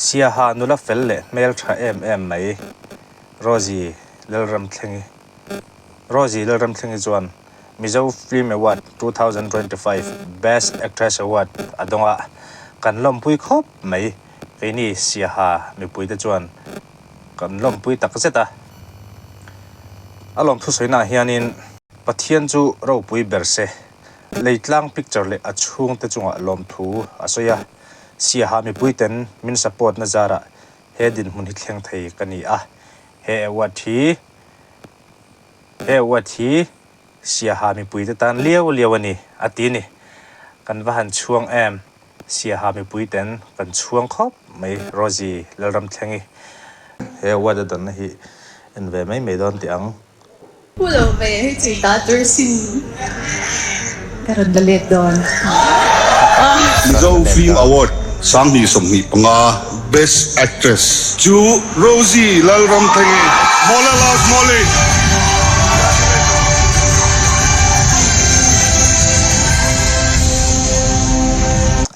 Siaha nula fel leh hmel tha em em mai Rosie Lalramthlengi Rosie Lalramthlengi chuan Mizo Film Award 2025 Best Actress Award a dawng a, kan lawmpui khawp mai. Keini Siaha mipuite chuan kan lawmpui tak zet a. A lawmthu sawiinaah hianin Pathian chu ropui ber se, Leitlang picture leh a chhungte chungah lawmthu a sawi a. Siaha mipuiten min support na zarah he dinhmun hi thleng thei ka ni a, he award hi He award hi Siaha mipuite tan liau liau a ni, a ti ni. Kan va han chhuang em? Siaha mipuiten kan chhuang khawp mai Rosie Lalramthlengi. He award a dawnna hi en ve mai mai dawn teh ang. Pu lo ve, hei chu i ta tur sin. Ka rawn la let dawn. Mizo Film Award 2025 Best Actress chu Rosie Lalramthengi, Mawla Last Mawli.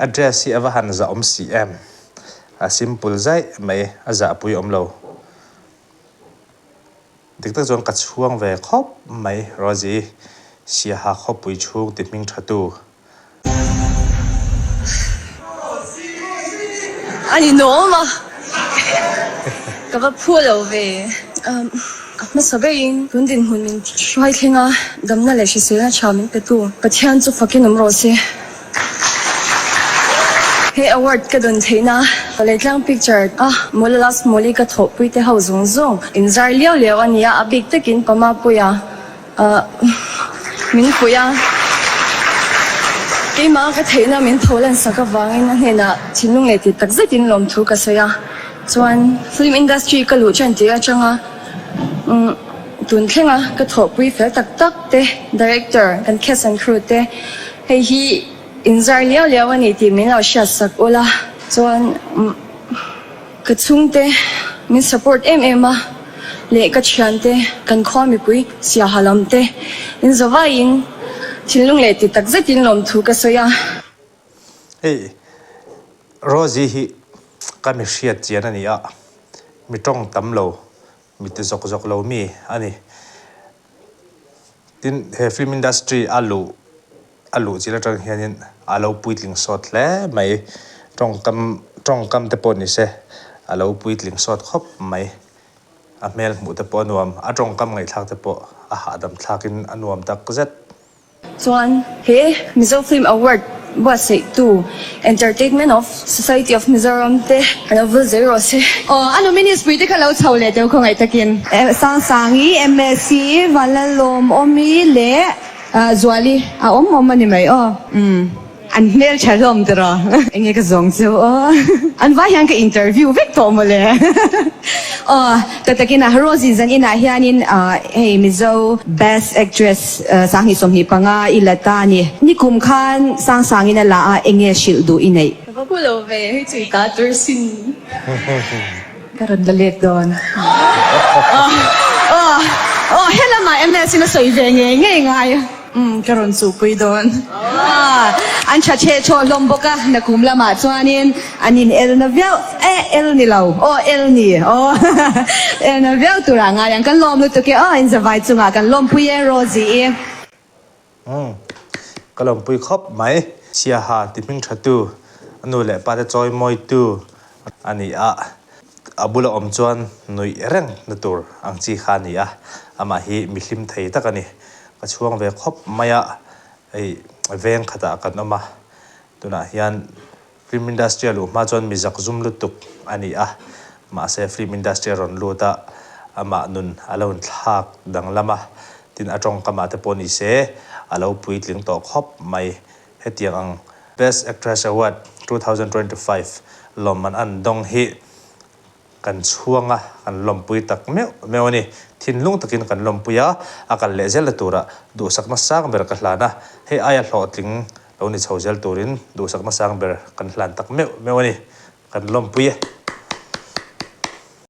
A dress hi a va han zah awm si em? A simple zaih mai, a zahpui awm lo. Dik tak chuan ka chhuang ve khawp mai Rosie, Siaha khawpui chhung ti hming tha tu. A ni nawm a, ka va phu lo ve. A hmasa berin tun dinhmun min hruai thleng a, damna leh hriselna tha min petu Pathian chu fakin awm rawh se. He award ka dawn theihna Paleitlang picture a Mawla Last Mawli ka thawhpui te ho zawng zawng inzar liau liau a nia, a bik takin Pamapuia min puih a, keimah ka theihna min tho lan sak avangin a hnenah thinlung leh tih tak zetin lawmthu ka sawi a, chuan film industry ka luh tan tir atanga tun thlenga ka thawhpui fel tak tak te director kan cast and crew te Hei hi inzar liau liau a ni tih min lo hriat sak ula chuan ka chhungte min support em em a leh ka thiante kan khua mipui siaha lam te in zawaiin thinlung leh ti tak zetin lawmthu ka sawi a. Hei Rosie hi ka mi hriat chian a ni a, mi tawng tam lo, mi ti zawk zawk lo mi a ni. Tin, he film industry a luh a luh chil atang hianin a lo puitling sawt hle mai. Tawngkam tawngkam te pawh ni se a lo puitling sawt khawp mai. A hmel hmuh te pawh a nuam, a tawngkam ngaihthlak te pawh a hahdam thlakin a nuam tak zet. Chuan he Mizo Film Award buatsaihtu Entertainment of Society of Mizoram te an lo vul zel rawh se. Aw, a nominees pui te kha lo chho leh teu khawngaih takin. Sangsangi, MSc, Vanlalawmawmi leh Zuali a awm awm a ni mai aw. Umm. An hmel tha hlawm tiraw? Enge ka zawng chu aw. An vai hian ka interview vek tawh mawle. Aw, ka takin a Rosie zan inah hianin hei Mizo best actress 2025 i la ta a ni. Nikum khan Sangsangin a la a, enge hrilh duh i neih? Ka va hu lo ve, hei chu i ta tur sin. Ka rawn la let dawn. Aw, aw, helamah MS in a sawi ve ngei ngei ngai. Umm ka rawn chuhpui dawn. An tha chhe chhaw hlawm bawk a, nakum lamah chuanin an in el na viau e el ni lo aw el ni aw el na viau turah ngai ang kan lawm lutuk e aw in zavai chungah kan lawmpui e Rosie i. Umm ka lawmpui khawp mai. Siaha ti hming tha tu, a nu leh pa te chawi mawi tu a ni a, a bula awm chuan nuih reng na tur ang chi kha a ni a, amah hi mi hlim thei tak a ni. Ka chhuang ve khawp mai a, hei veng khatah kan awm a, tunah hian film industry a luh hma chuan mi zak zum lutuk a ni a, mahse film industry a rawn lut a, amah nun a lo inthlak danglam a, tin a tawngkamah te pawh ni se a lo puitling tawh khawp mai. Hetiang ang Best Actress Award 2025 lawmman an dawng hi kan chhuang a, kan lawmpui tak meuh meuh a ni. Thinlung takin kan lawmpui a, a kal leh zel na turah duhsakna sang ber ka hlan a, hei aia hlawhtling lo ni chho zel turin duhsakna sang ber kan hlan tak meuh meuh a ni. Kan lawmpui e.